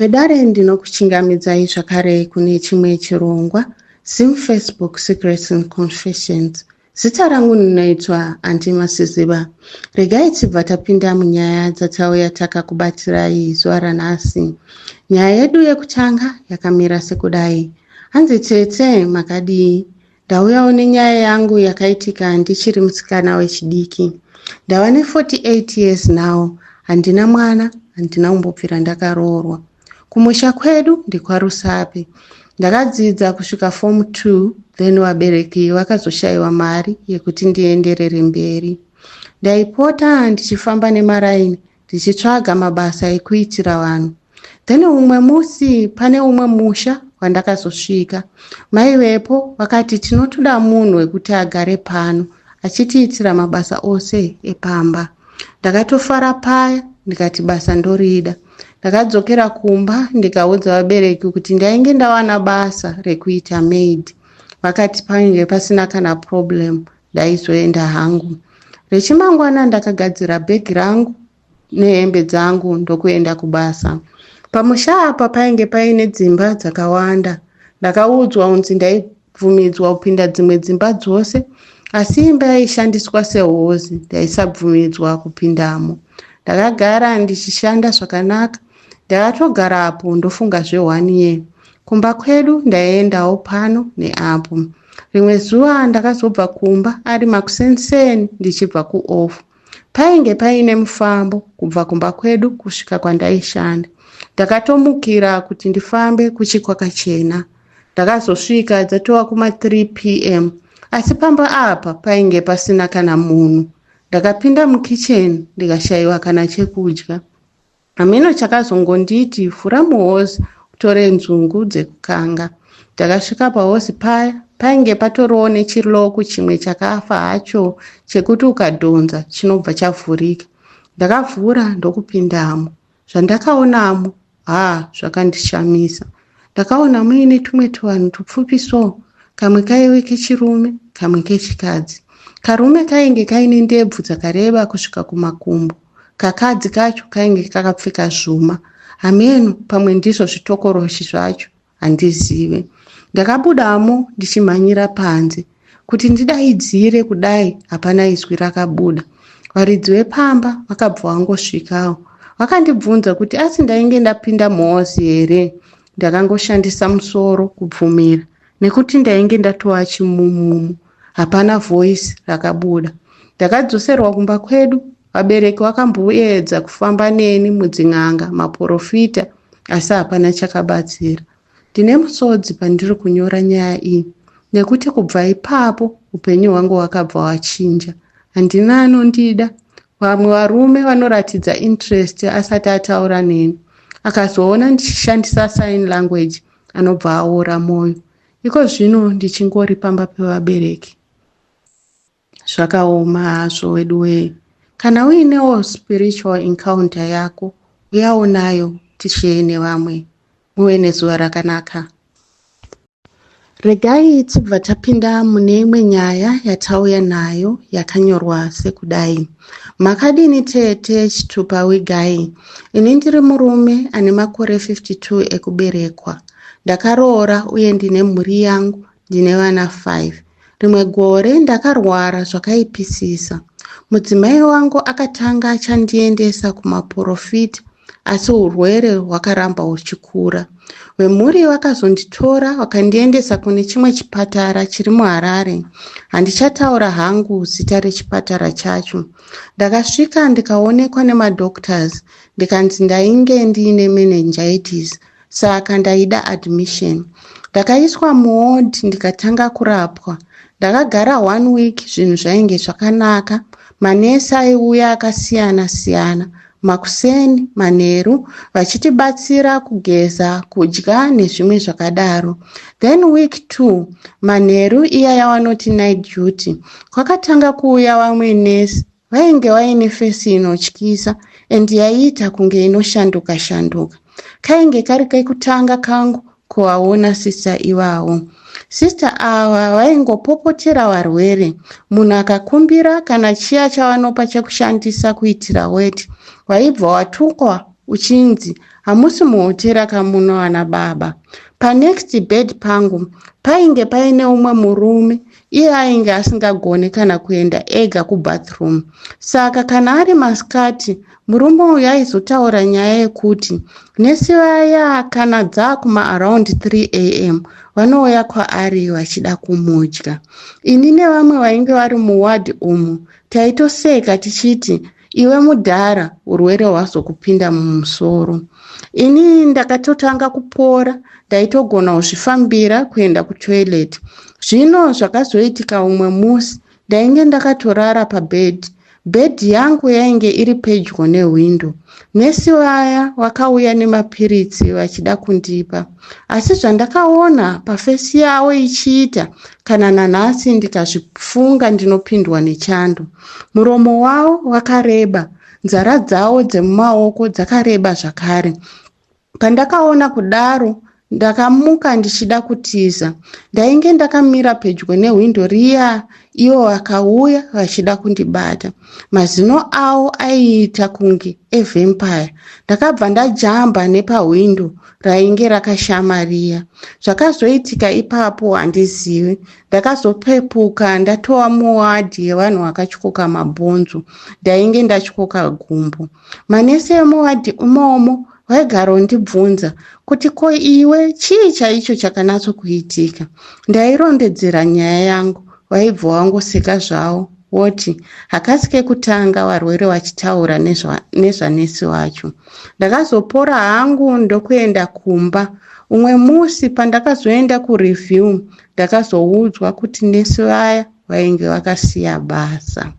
Vedare ndinokuchingamidzai zvakare kune chimwe chirongwa Zim Facebook Secrets and Confessions. Zita rangu ndinoitwa Aunty Masiziba. Regai tibva tapinda munyaya dzatauya takakubatirai zuva ranhasi. Nyaya yedu yekutanga yakamira sekudai. Hanzi tete makadii? Ndauyawo nenyaya yangu yakaitika ndichiri musikana wechidiki. Ndava ne48 years now, handina mwana, handina kumbobvira ndakaroorwa. Kumusha kwedu ndekwaRusape. Ndakadzidza kusvika form 2 then vabereki vakazoshayiwa mari yekuti ndienderere mberi. Ndaipota ndichifamba nemaraini ndichitsvaga mabasa ekuitira vanhu. Then umwe musi pane umwe musha wandakazosvika. Mai vepo vakati tinotoda munhu wekuti agare pano achitiitira mabasa ose epamba. Ndakatofara paya ndikati basa ndorida. Ndakadzokera kumba ndikaudza vabereki kuti ndainge ndawana basa rekuita maid. Vakati painge pasina kana problem ndaizoenda hangu. Rechimangwana ndakagadzira bhegi rangu nehembe dzangu ndokuenda kubasa. Pamusha apa painge paine dzimba dzakawanda. Ndakaudzwa kunzi ndaibvumidzwa kupinda dzimwe dzimba dzose asi imba yaishandiswa sehozi ndaisabvumidzwa kupindamo. Ndakagara ndichishanda zvakanaka. Ndakatogarapo ndofunga zve1 year. Kumba kwedu ndaiendawo pano neapo. Rimwe zuva ndakazobva kumba ari makuseni ndichibva kuoff. Painge paine mufambo kubva kumba kwedu kusvika kwandaishanda. Ndakatomukira kuti ndifambe kuchi kwakachena. Ndakazosvika dzatova kuma3 pm asi pamba apa painge pasina kana munhu. Ndakapinda mukicheni ndikashayiwa kana chekudya. Hameno chakazongonditi vhura muhozi utore nzungu dzekukanga. Ndakasvika pahozi paya painge patoriwo nechilock chimwe chakafa hacho chekuti ukadhonza chinobva chavhurika. Ndakavhura ndokupindamo. Zvandakaonamo haa zvakandishamisa. Ndakaona muine tumwe tuvanhu tupfupi so kamwe kaive kechirume kamwe kechikadzi. Karume kainge kaine ndebvu dzakareba kusvika kumakumbo. Kakadzi kacho kainge kakapfeka zvuma. Hameno pamwe ndizvo zvitokoroshi zvacho handizive. Ndakabudamo ndichimhanyira panze kuti ndidaidzire kudai hapana izwi rakabuda. Varidzi vepamba vakabva vangosvikawo. Vakandibvunza kuti asi ndainge ndapinda muhozi here. Ndakangoshandisa musoro kubvumira nekuti ndainge ndatova chimumumu. Hapana voice rakabuda. Ndakadzoserwa kumba kwedu. Vabereki vakamboedza kufamba neni mudzin'anga maprofita asi hapana chakabatsira. Ndine musodzi pandiri kunyora nyaya iyi nekuti kubva ipapo upenyu hwangu hwakabva hwachinja. Handina anondida. Vamwe varume vanoratidza interest asati ataura neni. Akazoona ndichishandisa sign language anobva aora mwoyo. Iko zvino ndichingori pamba pevabereki. Zvakaoma hazvo wedu wee. Kana uinewo spiritual encounter yako uyawo nayo tishare nevamwe. Muve nezuva rakanaka. Regai tibva tapinda mune imwe nyaya yatauya nayo yakanyorwa sekudai. Makadini tete chitupa wigai. Ini ndiri murume ane makore 52 ekuberekwa. Ndakaroora uye ndine mhuri yangu, ndine vana 5. Rimwe gore ndakarwara zvakaipisisa. Mudzimai wangu akatanga achandiendesa kumaprofita asi urwere hwakaramba huchikura. Vemhuri vakazonditora vakandiendesa kune chimwe chipatara chiri muHarare. Handichataura hangu zita rechipatara chacho. Ndakasvika ndikaonekwa nemadoctors ndikanzi ndainge ndiine meningitis saka ndaida admission. Ndakaiswa muward ndikatanga kurapwa. Ndakagara one week zvinhu zvainge zvakanaka. Manesi aiuya akasiyana siyana makuseni manheru vachitibatsira kugeza kudya nezvimwe zvakadaro. Then week 2 manheru iya yavanoti night duty kwakatanga kuuya vamwe nesi vainge vaine face inotyisa and yaiita kunge inoshanduka shanduka. Kainge kari kekutanga kangu kuvaona sista ivavo. Sista ava vaingopopotera varwere. Munhu akakumbira kana chiya chavanopa chekushandisa kuitira weti waibva watukwa uchinzi Hamusi muhotera kamuno ana baba. Panext bed pangu painge paine umwe murume iye ainge asingagoni kana kuenda ega kubathroom. Saka kana ari masikati murume uyu aizotaura nyaya yekuti nesi vaya kana dzakuma around 3 am vanouya kwaari vachida kumudya. Ini nevamwe vainge vari muwadhi umu taitoseka tichiti iwe mudhara urwere hwazokupinda mumusoro. Ini ndakatotanga kupora ndaitogona kuzvifambira kuenda kutoilet. Zvino zvakazoitika umwe musi ndainge ndakatorara pabhedhi. Bhedhi yangu yainge iri pedyo nehwindo. Nesi vaya vakauya nemapiritsi vachida kundipa. Asi zvandakaona pafesi yavo ichiita kana nanhasi ndikazvifunga ndinopindwa nechando. Muromo wavo wakareba, nzara dzavo dzemumaoko dzakareba zvakare. Pandakaona kudaro ndakamuka ndichida kutiza. Ndainge ndakamira pedyo nehwindo riya ivo vakauya vachida kundibata. Mazino avo aiita kunge evampire. Ndakabva ndajamba nepahwindo rainge rakashama riya. Zvakazoitika ipapo handizivi. Ndakazopepuka ndatova muwadhi yevanhu vakatyoka mabhonzo. Ndainge ndatyoka gumbo. Manesi emuwadhi imomo vaigarondibvunza kuti ko iwe chii chaicho chakanatsokuitika. Ndairondedzera nyaya yangu vaibva vangoseka zvavo voti hakasi kekutanga varwere vachitaura nezvanesi wacho. Ndakazopora hangu ndokuenda kumba. Umwe musi pandakazoenda kureview ndakazoudzwa kuti nesi vaya vainge vakasiya basa.